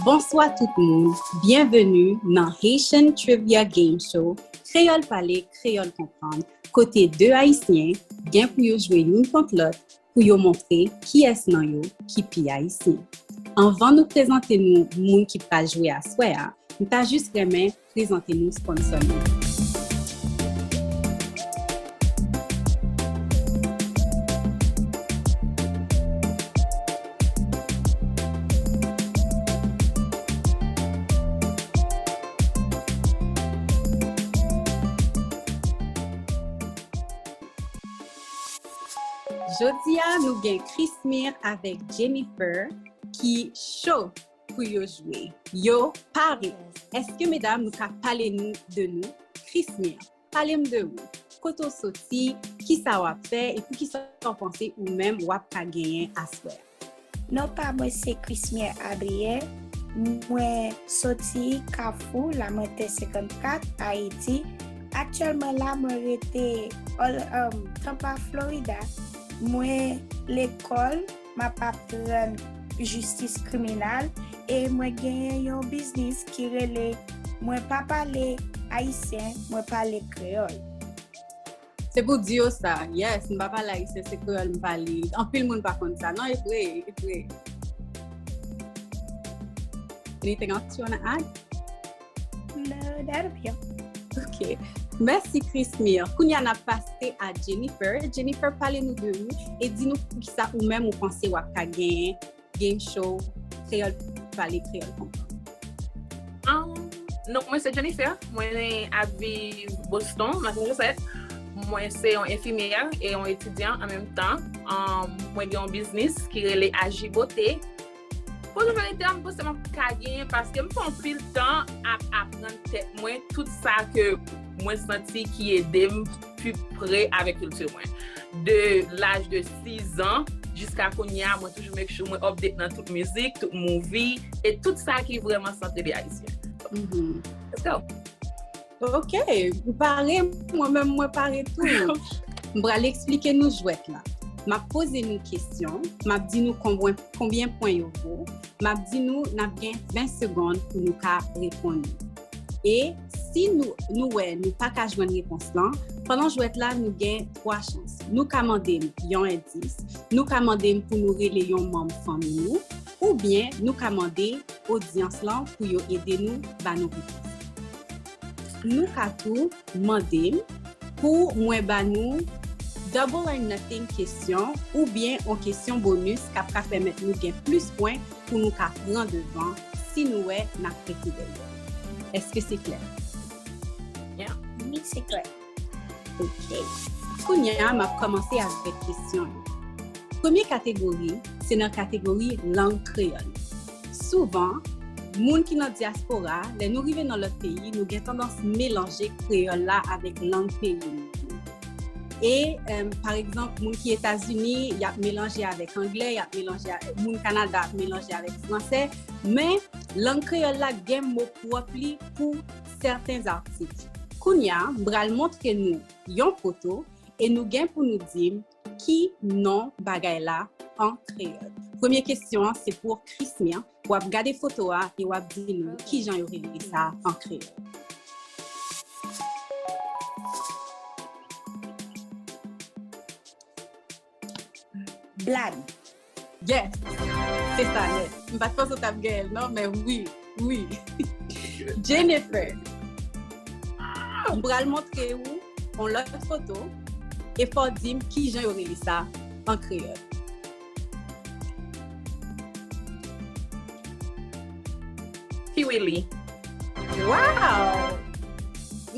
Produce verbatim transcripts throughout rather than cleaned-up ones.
Bonswa tout moun, byenveni nan Haitian Trivia Game Show, Kreyòl Pale, Kreyòl Konprann, kote de Ayisyen gen pou yo jwe youn kont lòt pou yo montre kiyès nan yo ki pi Ayisyen. Anvan nou prezante nou moun ki pral jwe aswè a, m ta jis renmen prezante nou sponsò nou. Jodi a, nou gen Chrismir avèk Jennifer ki cho pou yo jwe. Yo pare. Èske medam nou ka pale nou de nou? Chrismir, pale m de ou. Kote w soti, kisa w ap fè, e poukisa w panse ou menm w ap ka genyen aswè a? Non pa mwen se Chrismir Adrien. Mwen soti Kafou, Lamantè senkannkat, Ayiti. Aktyèlman la, mwen rete Or- um, Tampa, Florida. Mwen lekòl, m ap aprann jistis kriminal e mwen genyen yon biznis ki rele Mwen pa pale ayisyen, mwen pale kreyòl. Se pou di yo sa. Yes, m pa pale ayisyen, se kreyòl m pale. Anpil moun pa konn sa. Non, e vre, e vre. Anything else you wanna add? No, that'll be all. Ok. Mèsi, Chrismir. Kounye a n ap pase a Jennifer. Jennifer, pale nou de ou e di nou poukisa ou menm ou panse w ap ka genyen game show Kreyòl Pale, Kreyòl Konprann. Um, non, mwen se Jennifer. Mwen ap viv Boston, Massachusetts. Mwen se yon enfimyè e yon etidyan an menm tan. Um, mwen gen yon biznis ki rele Aji Bote. Pou di verite a, m panse m ap ka genyen paske m fè anpil tan ap aprann tèt mwen tout sa ke mwen santi ki ede m pi pre avèk kilti mwen. De laj de sis an jiska kounye a, mwen toujou make sure mwen update nan tout mizik, tout movie, e tout sa ki vrèman santre de ayisyen. Let's go! Ok, ou pare, mwen menm mwen pare tou. M pral eksplike nou jwèt la. M ap poze nou kesyon, m ap di nou konbyen, konbyen pwen yo vo, m ap di nou n ap gen ven segonn pou nou ka reponn li. E si nou, nou wè nou pa ka jwenn repons lan, pandan jwèt la nou gen twa chans. Nou ka mande m yon endis, nou ka mande m pou nou rele yon manm fanmi nou, oubyen nou ka mande odyans lan pou yo ede nou ba nou repons. Nou ka tou mande m pou mwen ba nou double or nothing kesyon oubyen yon kesyon bonis k ap ka pèmèt nou gen plis pwen pou nou ka pran devan si nou wè n ap rete dèyè. Èske se klè? Yeah. Wi, se klè. Ok. Kounye a, m ap kòmanse avèk kesyon yo. Premye kategori, se nan kategori lang kreyòl. Souvan, moun ki nan dyaspora, lè nou rive nan lòt peyi, nou gen tandans melanje kreyòl la avèk lang peyi nou. E, um, pa egzanp, moun ki Etazini, y ap melanje avèk anglè, y ap melanje avèk, moun Kanada ap melanje avèk fransè, men lang kreyòl la gen mo pwòp li pou sèten atik. Kounye a, m pral montre nou yon foto e nou gen pou nou di m ki non bagay la an kreyòl. Premye kesyon an se pou Chrismir. W ap gade foto a e w ap di nou kijan yo rele sa an kreyòl. Blag. Yes! Se sa nèt. M pa t panse w t ap genyen l non, men wi, wi. Jennifer, m pral montre ou yon lòt foto e fò w di m kijan yo rele sa an kreyòl. Piwili. Wow!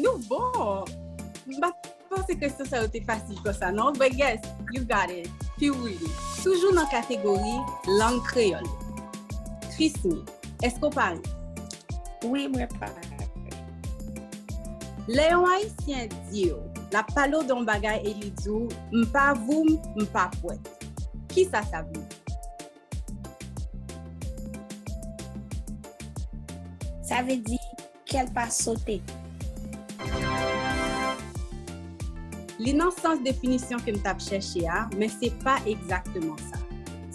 Nou bon! M pa t panse kesyon sa yo te fasil konsa non, but yes, you got it. Piwili. Toujou nan kategori lang kreyòl. Chrismir, èske w pare? Wi, mwen pare. Lè yon Ayisyen di w, l ap pale w de yon bagay e li di w, m pa voum, m pa pwèt. Kisa sa vle di? Sa vle di kè l pa sote. Li nan sans definisyon ke m t ap chèche a, men se pa egzakteman sa.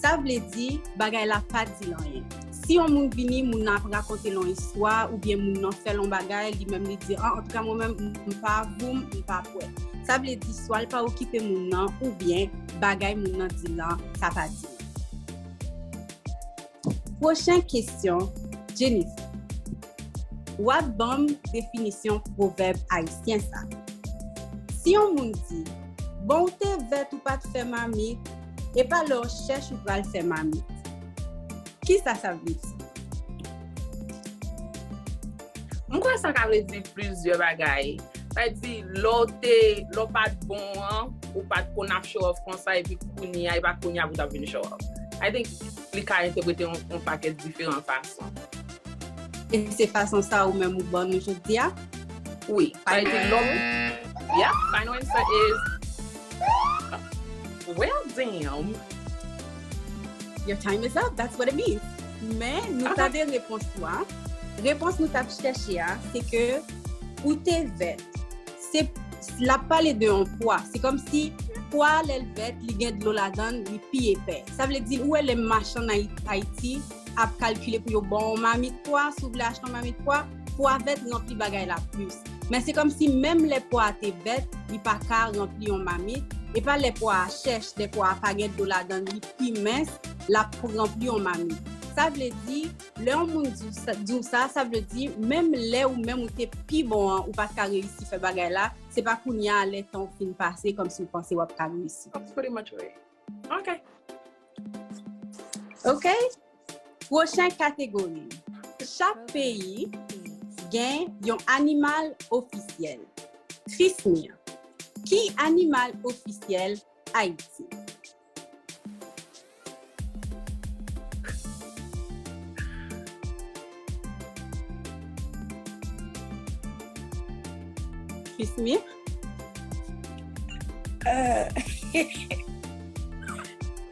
Sa vle di, bagay la pa di l anyen. Si yon moun vini, moun nan ap rakonte l yon istwa, oubyen moun nan fè l yon bagay, li menm li di, an, antouka, mwen menm, m pa voum, m pa kwè. Sa vle di, swa l pa okipe moun nan, oubyen bagay moun nan di lan, sa pa di l. Pwochen kesyon, Jennifer. W ap ban m definisyon pwovèb ayisyen sa. Si yon moun di, bon, ou te vèt, ou pa t fè mamit, e pa lè w chèch ou pral fè mamit. Kisa sa vle di? M kwè sa ka vle di plizyè bagay. Sa vle di, lè w te, lè w pa t bon an, ou pa t konn ap show off konsa, epi kounye a, e pa kounye a pou w t ap vin show off. I think li ka entèprete yon, yon pakèt diferan fason. E se fason sa ou menm ou ban nou jodi a? Wi. Sa vle di, lè w, yeah, final answer is, well, damn. Your time is up. That's what it means. Men, nou tande repons ou a. Repons nou t ap chèche a, se ke ou te vèt. Se, l ap pale de yon pwa. Se kòmsi pwa a, lè l vèt, li gen dlo ladan l, li pi epè. Sa vle di, ou wè lè machann Ayi-, Ayiti ap kalkile pou yo ba w yon mamit pwa, si w vle achte yon mamit pwa, pwa vèt ranpli bagay la plis. Men se kòmsi menm lè pwa a te vèt, li pa ka ranpli yon mamit. E pa lè pwa a chèch, lè pwa a pa gen dlo ladan l, li pi mens, l ap ranpli yon mamit. Sa vle di, lè yon moun di w sa, di w sa, sa vle di, menm lè ou menm ou te pi bon an, ou pa t ka reyisi fè bagay la, se pa kounye a, lè tan w fin pase, kòmsi w panse w ap ka reyisi. That's pretty much right. Ok. Ok? Pwochen kategori. Chak peyi gen yon animal ofisyèl. Krismir, ki animal ofisyèl Ayiti? Krismir? Uh,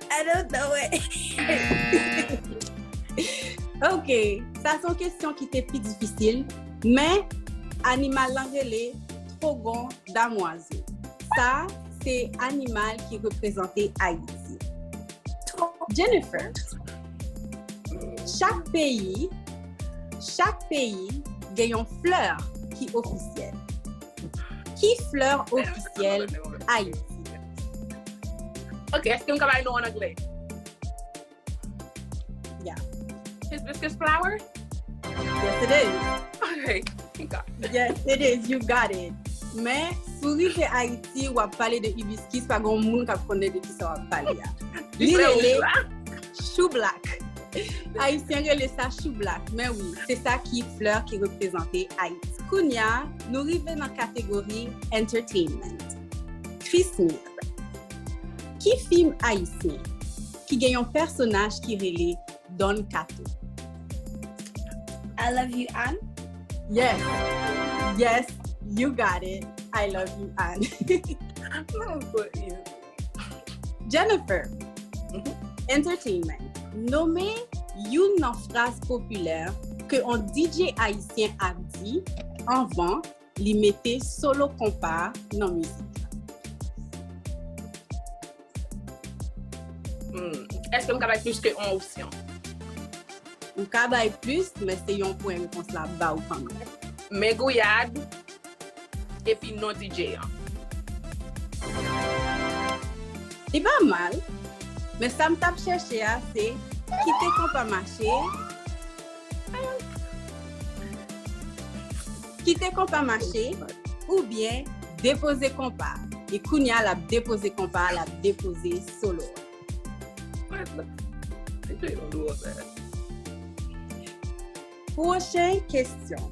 I don't know it. Ok, sa se yon kesyon ki te pi difisil, men animal lan rele twogon damwazo. Sa se animal ki reprezante Ayiti. Jennifer, chak peyi, chak peyi gen yon flè ki ofisyèl. Ki flè ofisyèl Ayiti? Ok, èske m ka bay nou an anglè? Yeah. Hibiscus flower? Yes, it is. Ok, thank God. Yes, it is. You got it. Men, si w rive Ayiti, w ap pale de hibiscus, pa gen moun k ap konnen de kisa w ap pale a. Li rele choublak. Ayisyen rele sa choublak. Men wi, se sa ki flè ki reprezante Ayiti. Kounye a, nou rive nan kategori entertainment. Krismir, ki fim ayisyen ki gen yon pèsonaj ki rele Don Kato? I love you, Anne. Yes. Yes, you got it. I love you, Anne. Oh, but you. Jennifer, entertainment. Nonmen youn nan fraz popilè ke yon D J ayisyen ap di anvan li mete solo konpa nan mizik. Hmm. Èske m ka bay plis ke yon opsyon? Ou ka bay plis, men se yon pwen repons la ap ba ou kanmenm. Men gouyad, epi non D J an. Li pa mal, men sa m t ap chèche a se kite konpa mache, kite konpa mache, oubyen depoze konpa. E kounye a l ap depoze konpa, l ap depoze solo. Pwochen kesyon.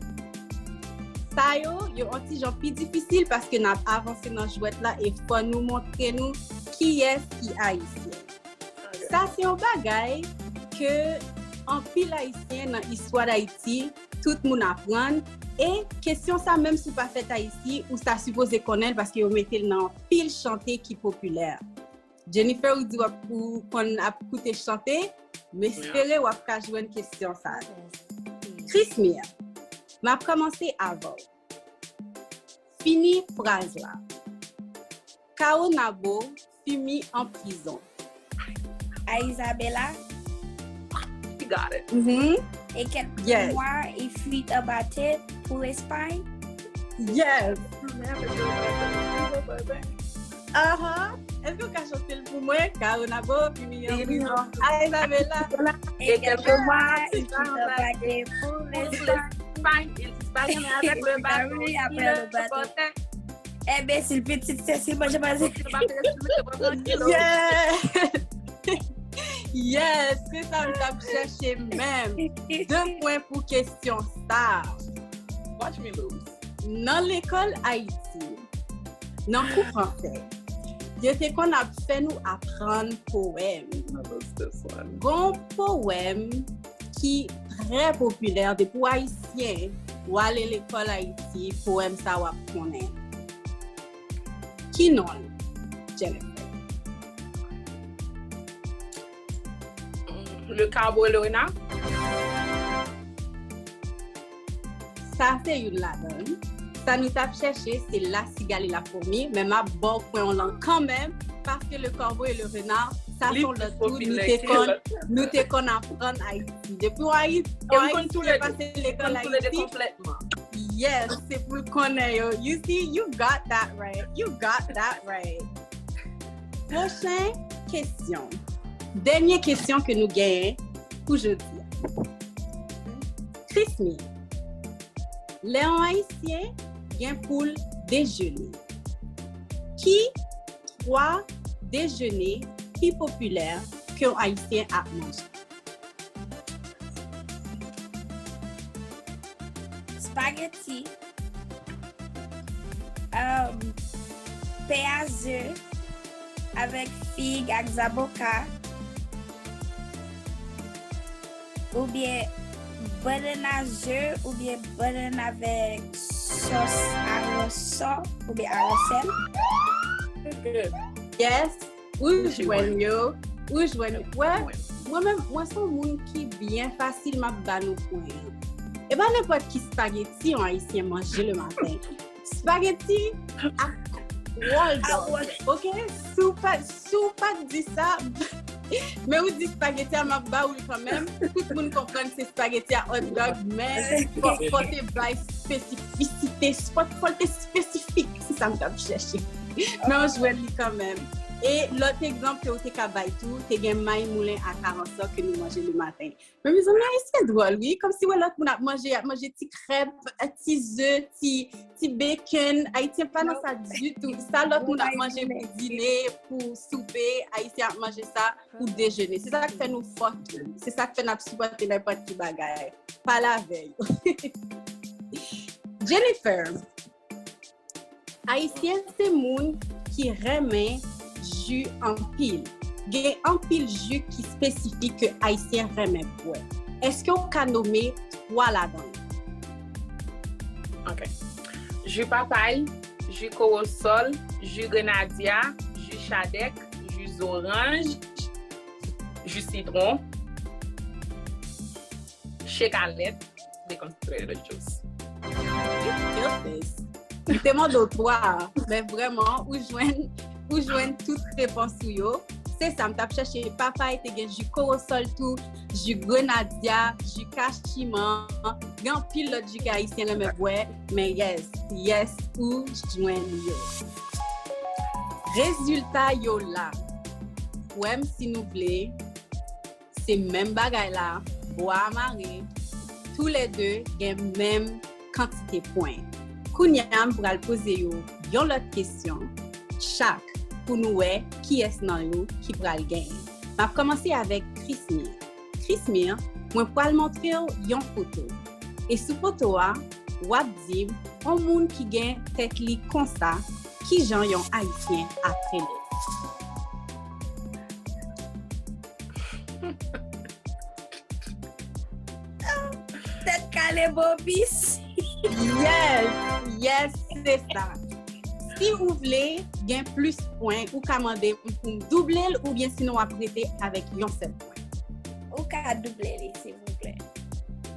Sa yo, yo yon ti jan pi difisil paske n ap avanse nan jwèt la e fò nou montre nou kiyès ki ayisyen. Sa se yon bagay ke anpil ayisyen nan istwa Dayiti, tout moun aprann. E kesyon sa, menm si w pa fèt Ayiti, ou ta sipoze konnen l paske yo mete l nan anpil chante ki popilè. Jennifer, ou di w ap, ou konn ap koute chante, m espere w ap ka jwenn kesyon sa. Krismir, m ap kòmanse avè w. Fini fraz la. Caonabo fini an prizon. a Isabela. She got it. Et quelques mois, il fuit en bateau pour l'Espagne. Yes. Aha. Èske w ka chante l pou mwen? Caronabo, Pimiyon, Pimiyon. A Isabela. Et quelques mois, il fuit en bateau pour l'Espagne. Espagne, il disparaît avec le bateau. Après le bateau. Enbesil, pitit, se si manje manje. Yeah. Yes, se sa m t ap chèche menm. De pwen pou kesyon sa. Watch me lose. Nan lekòl Ayiti, nan kou fransè, yo te konn ap fè nou aprann powèm. I love this one. Gon powèm ki trè popilè depi w ayisyen, w ale lekòl Ayiti, powèm sa w ap konnen. Ki non l? Jennifer. Le corbeau et le renard. Sa se youn ladan l. Sa nou t ap chèche, se la cigale et la fourmi, men m ap ba w pwen w lan kanmenm, paske le corbeau et le renard, sa se yon lòt tou nou te konn, nou te konn aprann Ayiti. Depi w Ayiti, w Ayiti pase lekòl Ayiti. Yes, se pou l konnen yo. You see, you got that right. You got that right. Pwochen kesyon. Dènye kesyon ke nou genyen pou jodi a. Krismi, lè yon Ayisyen gen pou l dejene, ki twa dejene pi popilè ke yon Ayisyen ap manje? Spaghetti. Um, pen a ze avèk fig ak zaboka. Oubyen bannann a ze, oubyen bannann avèk sòs aranson, oubyen aransèl. Yes, ou jwenn yo, ou jwenn yo. Wè, mwen menm, mwen se yon moun ki byen fasil m ap ba nou pwen an. E pa nenpòt ki spageti yon Ayisyen manje le maten. Spageti ak Waldorf. Ok? Si w pa, si w pa t di sa, men ou di spageti a, m ap ba ou l kanmenm. Tout moun konprann se spageti a hot dog, men fò, fò te bay spesifisite, fò, fò te spesifik, se sa m t ap chèche. Men w jwenn li kanmenm. E lòt egzanp ke w te ka bay tou, te gen may moulen ak aransò ke nou manje le maten. Men mezanmi, Ayisyen dwòl, wi. Kòmsi wè lòt moun ap manje, y ap manje ti krèp, ti ze, ti, ti bacon. Ayisyen pa nan sa ditou. Sa lòt moun ap manje pou dine, pou soupe, Ayisyen ap manje sa pou dejene. Se sa k fè nou fò. Se sa k fè n ap sipòte nenpòt ki bagay. Pale avè yo. Jennifer, Ayisyen se moun ki renmen ji anpil. Gen anpil ji ki espesifik ke Ayisyen renmen bwè. Èske w ka nome twa ladan yo? Ok. Ji papay, ji kowosòl, ji grenadya, ji chadèk, ji zoranj, ji sitwon, chekalèt, they consider it a juice. You killed this. M te mande w twa, men vrèman, ou jwenn, ou jwenn tout repons ou yo. Se sa, m t ap chèche papay, te gen ji kowosòl tou, ji grenadya, ji kachiman. Gen anpil lòt ji ke Ayisyen renmen bwè, men yes, yes, ou jwenn yo. Rezilta yo la. Kwè m si nou vle, se menm bagay la, bwa a mare, toulède gen menm kantite pwen. Kounye a, m pral poze yo yon lòt kesyon, chak, pou nou wè kiyès nan yo ki pral genyen. M ap kòmanse avèk Krismir. Krismir, mwen pral montre w yon foto. E sou foto a, w ap di m, yon moun ki gen tèt li konsa, kijan yon Ayisyen ap rele? Tèt kale bobis. Yes, yes, se sa. Si ou vle gen plis pwen, ou ka mande m pou m double l, oubyen sinon w ap rete avèk yon sèl pwen. Ou ka double li, silvouplè.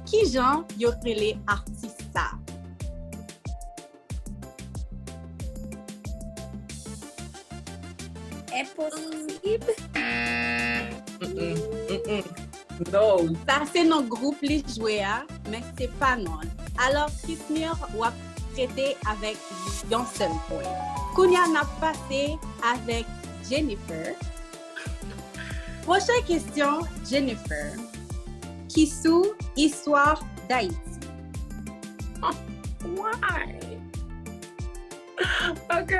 Kijan yo rele atis sa? Enposib. No. Sa se non gwoup li jwe a, men se pa non l. Alò, Chrismir, w ap trete avèk yon sèl pwen. Kounye a, n ap pase avèk Jennifer. Pwochen kesyon, Jennifer. Ki sou istwa Dayiti? Why? Ok.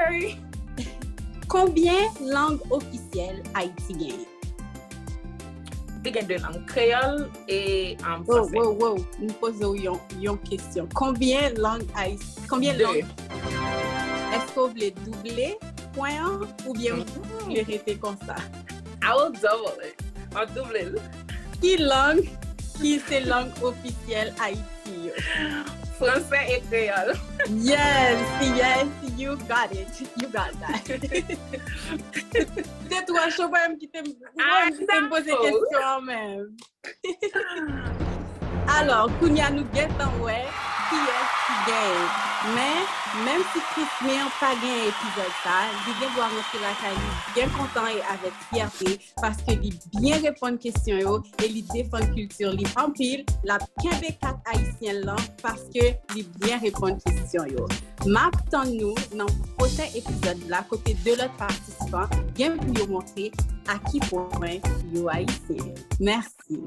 Konbyen lang ofisyèl Ayiti genyen? Li gen de lang, kreyòl e um, Wow, fransè. Wow, wow. M poze w yon, yon kesyon. Konbyen lang Ayiti? Konbyen De. Lang? Èske w vle double pwen an oubyen w vle rete konsa? I will double it. Mwen double l. Ki lang ki se lang ofisyèl Ayiti yo? Fransè e kreyòl. Yes, yes, you got it. You got that. Se twò cho pa m kite m Ah, kite m poze non. Kesyon an menm. Alò, kounye a nou gentan wè kiyès ki genyen. Men, menm si Chrismir pa gen epizòd sa, li gen dwa rantre lakay li byen kontan e avèk fyète paske li byen reponn kesyon yo e li defann kilti li anpil. L ap kenbe kat ayisyen lan paske li byen reponn kesyon yo. M ap tann nou nan pwochen epizòd la kote de lòt patisipan gen pou yo montre a ki pwen yo ayisyen. Mèsi.